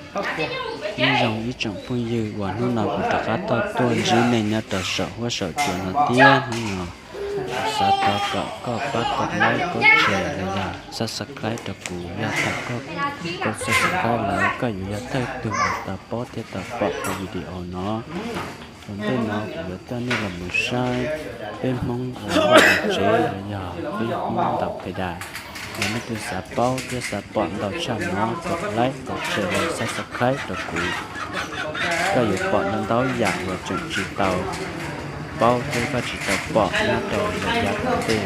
Nyob zoo ib tsoom phooj ywg uas hnub no kuv rov qab tau tuaj ntsib nej nyob rau saum huab saum cua no thiab. Hnub no xav thov kom koj pab tau like, koj share los yog subscribe rau kuv. Yog thaum koj, koj subscribe lawm koj yuav yog thawj tug uas tau paub thiab tau pom kuv video no. Ua ntej no kuv yuav coj nej los mus saib peb Hmoob ua vaj ua tsev los yog peb Hmoob ntaus pes dais. Yog leej twg xav paub thiab xav pom ntau tshaj no, kom like, kom share los subscribe rau kuv. Koj yuav pom ntau ntau yam uas tseem tsis tau paub thiab koj tsis tau pom nyob rau lawm yav tom ntej.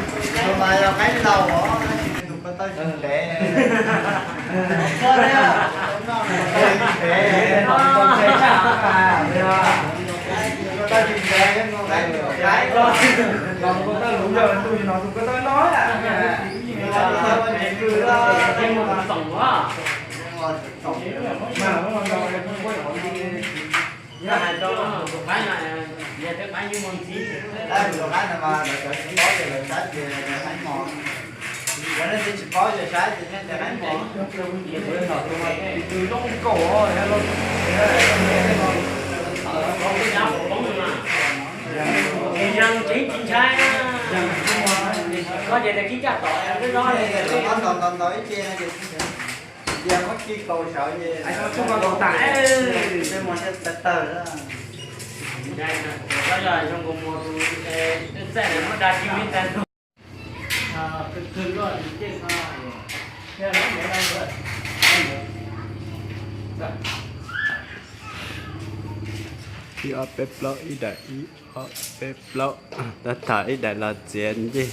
Ib ob peb plaub ib daim, ib ob peb plaub. Tab tom ib daim los txiav ncej.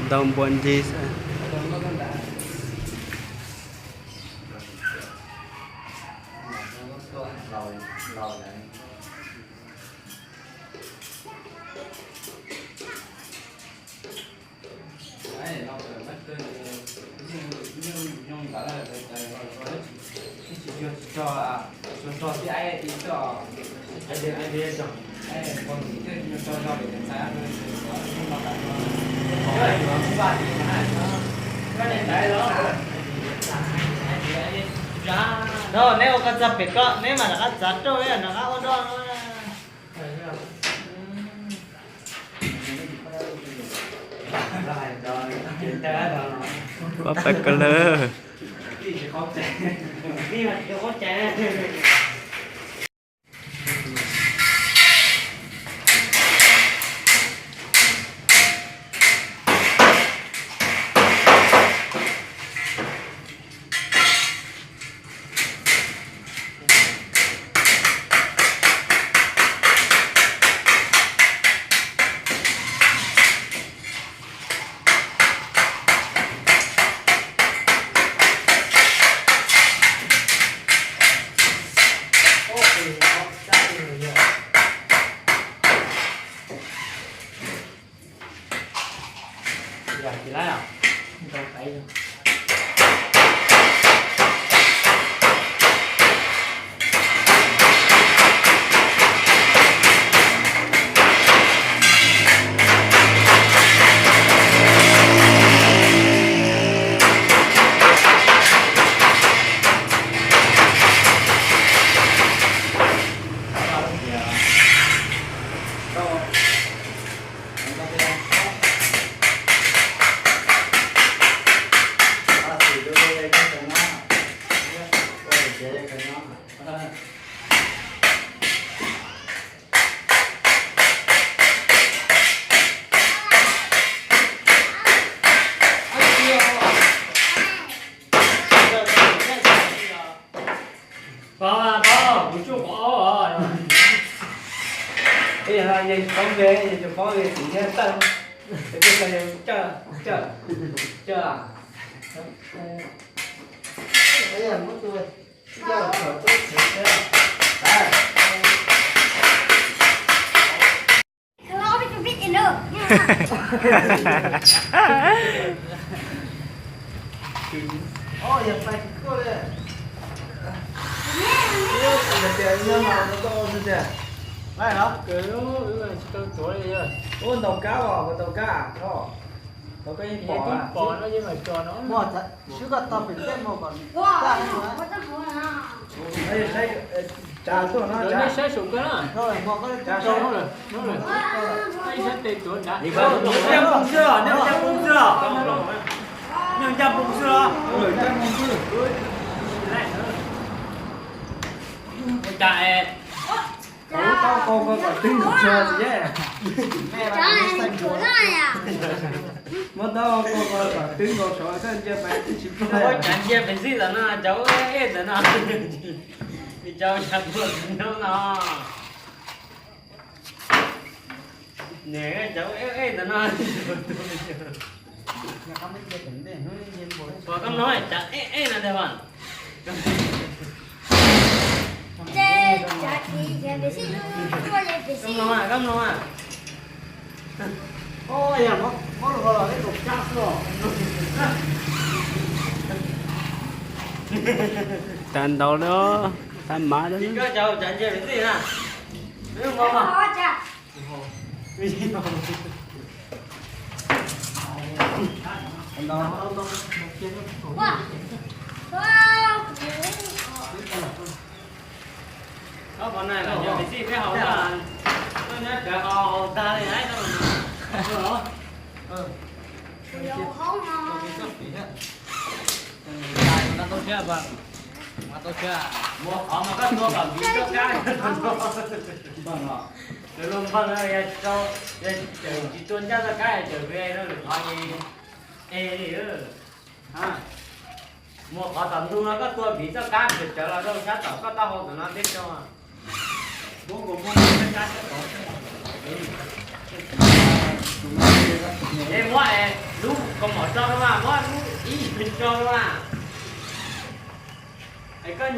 Ntau npua ncig xwb. No neb ua ko txog pem ko neb mam rov qab txav rau neb rov qab ua doj. Pob pes ko lawm. Pov, pov, kuv tsuj qhov ob. Ib yam no yog tsis paub npe, yog tsis paub npe txiv thiab tawj, es twb tau yog cawj, cawj, cawj. Ua ntaus kab os, ntaus kab os. Tau koj yeej pom, pom no yeej mam tso no. Muaj sib koj tau pem teb muag kom tag no. Tsa tuaj no, nej saib saum koj na. Ncaj npoo xwb los, nej ncaj npoo xwb los, nej ncaj npoo xwb los, nej ncaj npoo xwb los. Ua cas es tau koj kom twb nkaus sua xwb. Muab tau koj kom twb nkaus sua, txawj ntsia pes tsis pom. Ua cas ntsia pes xwb ntawm no, cov ej ntawm no, cov sab tuaj no no. Cov ej ntawm no. Pom koj mloog cas ej ej no tiag mas. Koj mloog, koj mloog. Tag ntaus li, tag mav li. Koj cov cas ntsia pes xwb na. Ob pov na, peb haus tag, koj nyob tsev haus tag li na. Muag qhov mas koj tua kom npiv txoj kab. Lawv luag npawg yog tsis tua ncaj txoj kab, cawm ve no lwm qhov es e li. Muag qhov tom ntug no koj tua npiv txoj kab, tawm los rau sab tom koj taub hau tom no peb tso. Es muab lub kaus mom tso rau mas, muab lub ib tso rau mas. Es koj